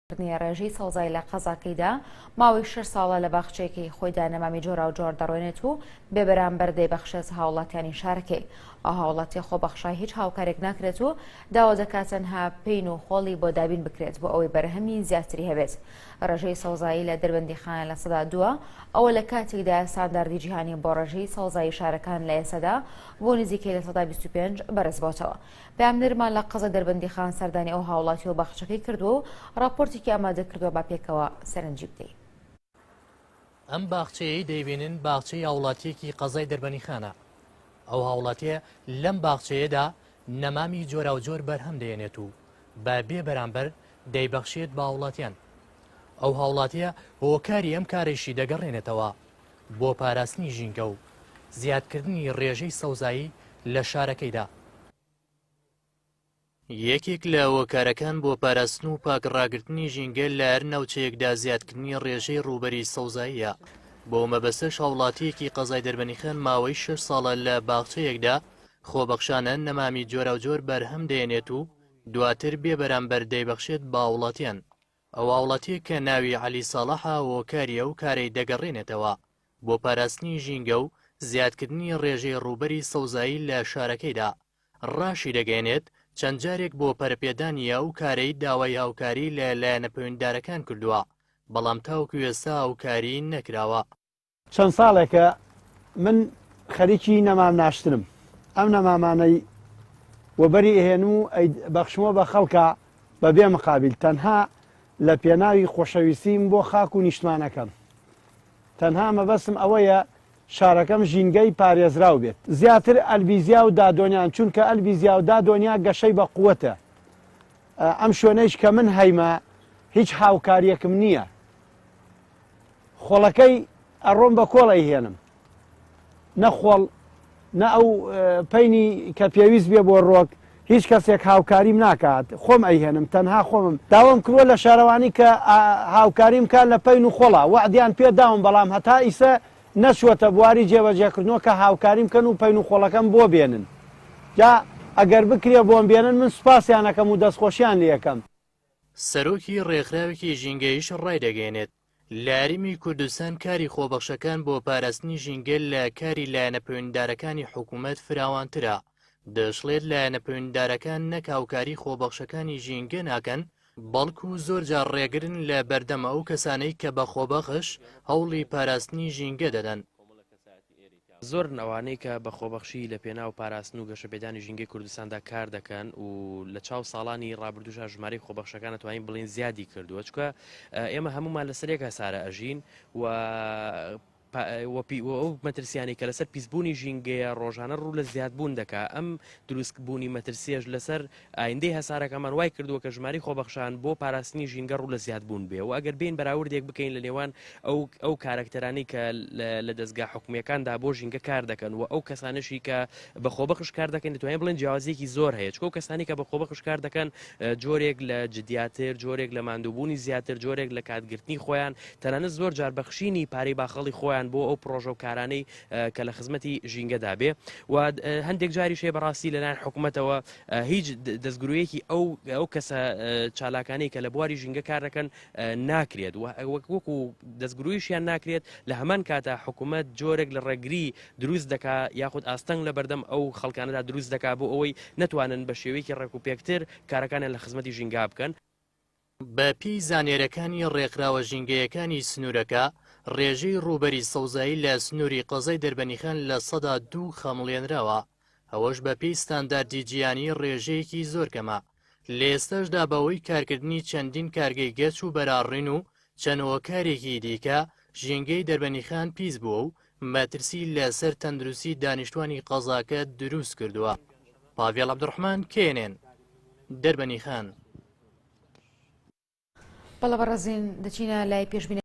کردنی ڕێژەی سەوزایی لە قەزاکەیدا، ماوەی شەش ساڵە لە باخچەیەکەی خۆیدا نەمامی جۆراوجۆر دەڕوێنێت و بێبەرامبەر دەیبەخشێت هاوڵاتیانی شارەکەی. ئەو هاوڵاتیە خۆبەخشە هیچ هاوکارێک ناکرێت و داوا دەکات تەنها پین و خۆڵی بۆ دابین بکرێت بۆ ئەوەی بەرهەمی زیاتری هەبێت. ڕێژەی سەوزایی لە دەربەندیخان لە دووە، ئەوە لە کاتێکدا ستانداردی جیهانی بۆ ڕێژەی سەوزایی شارەکان لە ئێستادا بۆ نزیکەی 25% بەرزبۆتەوە. پەیامنێرمان لە قەزای دەربەندیخان سەردانی ئەو هاوڵاتی و باخچەکەی کردووە و ڕاپۆرتێکی ئامادە کردووە با پێکەوە سەرنجی بدەین. ئەم باخچەیەی دەیبینن باخچەی هاوڵاتیەکی قەزای دەربەنیخانە. ئەو هاوڵاتیە لەم باخچەیەدا نەمامی جۆراوجۆر بەرهەم دەێنێت و بە بێ بەرامبەر دەیبەخشێت بە هاوڵاتیان. ئەو هاوڵاتیە هۆکاری ئەم کارەیشی دەگەڕێنێتەوە بۆ پاراستنی ژینگە و زیادکردنی ڕێژەی سەوزایی لە شارەکەیدا. یەکێک لە هۆکارەکان بۆ پاراستن و پاک ڕاگرتنی ژینگە لە هەر ناوچەیەکدا زیادکردنی ڕێژەی ڕووبەری سەوزاییە. بەو مەبەستەش هاوڵاتییەکی قەزای دەربەنیخان ماوەی شەش ساڵە لە باخچەیەکدا خۆبەخشانە نەمامی جۆراوجۆر بەرهەم دەهێنێت و دواتر بێ بەرامبەر دەیبەخشێت بە هاوڵاتیان. ئەو هاوڵاتییە کە ناوی عەلی ساڵحە هۆکاری ئەو کارەی دەگەڕێنێتەوە بۆ پاراستنی ژینگە و زیادکردنی ڕێژەی ڕووبەری سەوزایی لە شارەکەیدا، ڕاشیدەگەیەنێت، چەند جارێک بۆ پەرەپێدانی ئەو کارەی داوای هاوکاری لە لایەنە پەیوەندیدارەکان کردووە، بەڵام تاوەکو ئێستا هاوکاری نەکراوە. چەند ساڵێکە من خەریکی نەمام ناشتنم ئەم نەمامانەی وەبەری ئەهێنم و ئەیبەخشمەوە بە خەڵکا بە بێ مقابیل تەنها لە پێناوی خۆشەویستیم بۆ خاک و نیشتمانەکەم تەنها مەبەستم ئەوەیە شارەکەم ژینگەی پارێزراو بێت زیاتر ئەلبیزیا و دادۆنیان چونکە ئەلبیزیا و دادۆنیا گەشەی بە قوتە ئەم شوێنەیش کە من هەیمە هیچ هاوکاریەکم نییە خۆڵەکەی ئەڕۆم بە کۆڵ ئەیهێنم نە خۆڵ نە ئەو پەینی کە پێویست بێ بۆ ڕۆک هیچ کەسێک هاوکاریم ناکات خۆم ئەیهێنم تەنها خۆمم داوام کردوە لە شارەوانی کە هاوکاریم کا لە پەین و خۆڵا وەعدیان پێ داوم بەڵام هەتا ئیسە نەچوەتە بواری جێبەجێکردنەوە کە هاوکاریم کەن و پەین و خۆڵەکەم بۆ بێنن جا ئەگەر بکرێ بۆم بێنن من سوپاسیان ئەکەم و دەستخۆشیان لێ ئەکەم. سەرۆکی ڕێکخراوێکی ژینگەییش ڕایدەگەیەنێت، لە هەرێمی کوردستان کاری خۆبەخشەکان بۆ پاراستنی ژینگە لە کاری لایەنە پەیوەندیدارەکانی حکوومەت فراوانترە، دەشڵێت لایەنە پەیوەندیدارەکان نەک هاوکاری خۆبەخشەکانی ژینگە ناکەن، بەڵکو زۆرجار ڕێگرن لە بەردەم ئەو کەسانەی کە بە خۆبەخش هەوڵی پاراستنی ژینگە دەدەن. زۆرن ئەوانەی کە بە خۆبەخشی لە پێناو پاراستن و گەشەپێدانی ژینگەی کوردستاندا کار دەکەن و لە چاو ساڵانی ڕابردووشا ژمارەی خۆبەخشەکان ئەتوانین بڵێین زیادی کردووە چونکە ئێمە هەموومان لەسەر یەک هەسارە ئەژین و ئەو مەترسیانەی کە لەسەر پیسبوونی ژینگەیە ڕۆژانە ڕوو لە زیادبوون دەکا ئەم دروستبوونی مەترسیەش لەسەر ئایندەی هەسارەکەمان وای کردووە کە ژمارەی خۆبەخشان بۆ پاراستنی ژینگە ڕوو لە زیادبوون بێ و ئەگەر بێین بەراوردێک بکەین لە نێوان ئەو ئەو کارەکتەرانەی کە لە دەزگا حکومییەکاندا بۆ ژینگە کار دەکەن و ئەو کەسانەشی کە بە خۆبەخش کار دەکەن دەتوانین بڵێن جیاوازییەکی زۆر هەیە چونکە ئەو کەسانەی کە بە خۆبەخش کار دەکەن جۆرێک لە جدیاتر جۆرێک لە ماندووبوونی زیاتر جۆرێک لە کاتگرتنی خۆیان تەنانەت زۆر جار بەخشینی پارەی باخەڵی خۆیان بۆ ئەو پڕۆژە و کارانەی کە لە خزمەتی ژینگەدا بێ و هەندێک جاریش هەیە بەڕاستی لەلایەن حکوومەتەوە هیچ دەستگرۆیەکی ئەو ئەو کەسە چالاکانەی کە لە بواری ژینگە کار دەکەن ناکرێت وەکو دەستگرۆیشیان ناکرێت لە هەمان کاتا حکوومەت جۆرێک لە ڕێگری دروست دەکا یاخود ئاستەنگ لە بەردەم ئەو خەڵکانەدا دروست دەکا بۆ ئەوەی نەتوانن بە شێوەیەکی ڕێک و پێکتر کارەکانیان لە خزمەتی ژینگە بکەن. بە پێی زانیاریەکانی ڕێکخراوە ژینگەیەکانی سنوورەکە، ڕێژەی ڕووبەری سەوزایی لە سنووری قەزای دەربەنیخان 2% خەمڵێنراوە، ئەوەش بە پێی ستانداردی جیهانی ڕێژەیەکی زۆر کەمە، لە ئێستاشدا بەهۆی کارکردنی چەندین کارگەی گەچ و بەراڕین و چەند هۆکارێکی دیکە ژینگەی دەربەنیخان پیس بووە و مەترسی لەسەر تەندروستی دانیشتوانی قەزاکە دروست کردووە. پاڤێڵ عەبدولڕەحمان، KNN، دەربەنیخان. بەڵێ بەڕێزین دەچینە لای پێشبینە.